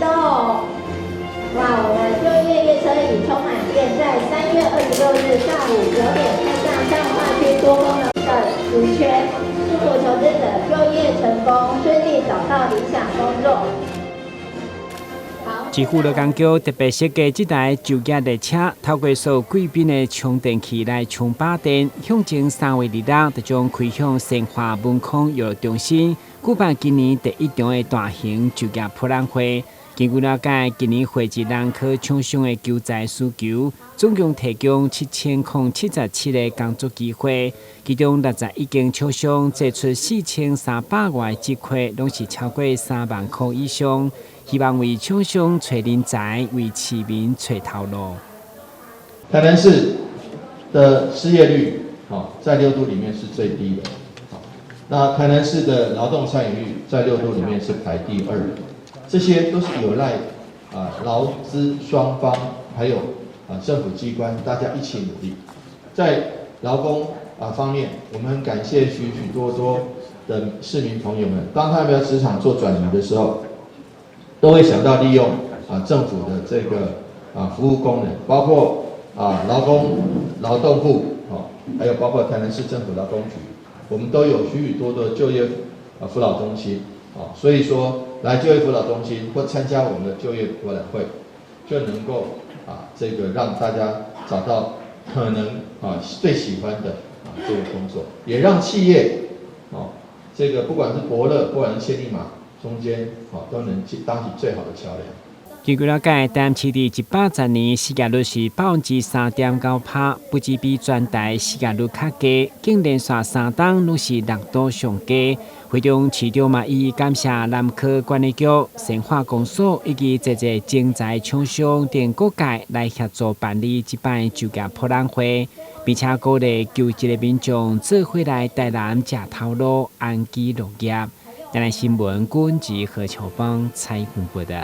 動。哇，我們就業列車已充滿電，在3月26日上午9點開向彰化區多功能的職缺，祝福求職者就業成功，順利找到理想工作。市府勞工局特別設計這台就業列車，透過所有貴賓的充電器來充飽電，向前3月2日就將開向新華文康娛樂中心，舉辦今年第一場的大型就業博覽會。根據了解，今年匯集人科廠商的求才需求，總共提供7077個工作機會，其中61間廠商祭出4300外個職缺，攏是超過3萬箍以上。希望為廠商揣人才，為市民揣頭路。台南市的失業率，在六都裡面是最低的。那台南市的勞動參與率在六都裡面是排第二。這些都是有賴勞資雙方，還有政府機關大家一起努力。在勞工方面，我們很感謝許許多多的市民朋友們，當他們要職場做轉移的時候，都會想到利用政府的這個服務功能，包括勞工勞動部，還有包括台南市政府勞工局，我們都有許許多多就業輔導中心，所以說來就業輔導中心或參加我們的就業博覽會，就能夠這個讓大家找到可能最喜歡的這個工作，也讓企業這個不管是伯樂，不管是千里馬，中間都能當起最好的橋梁。根據了解，台南市佇110年失業率是3.9%，不只比全台失業率較低，竟連續3冬攏是六都上低。會中市長嘛，伊感謝南科管理局、神化公所以及濟濟徵才廠商等各界來協助辦理這擺就業博覽會，並且鼓勵求職的民眾做伙來台南食頭路，安居樂業。台南新聞，郭文吉何秋芳採訪報道。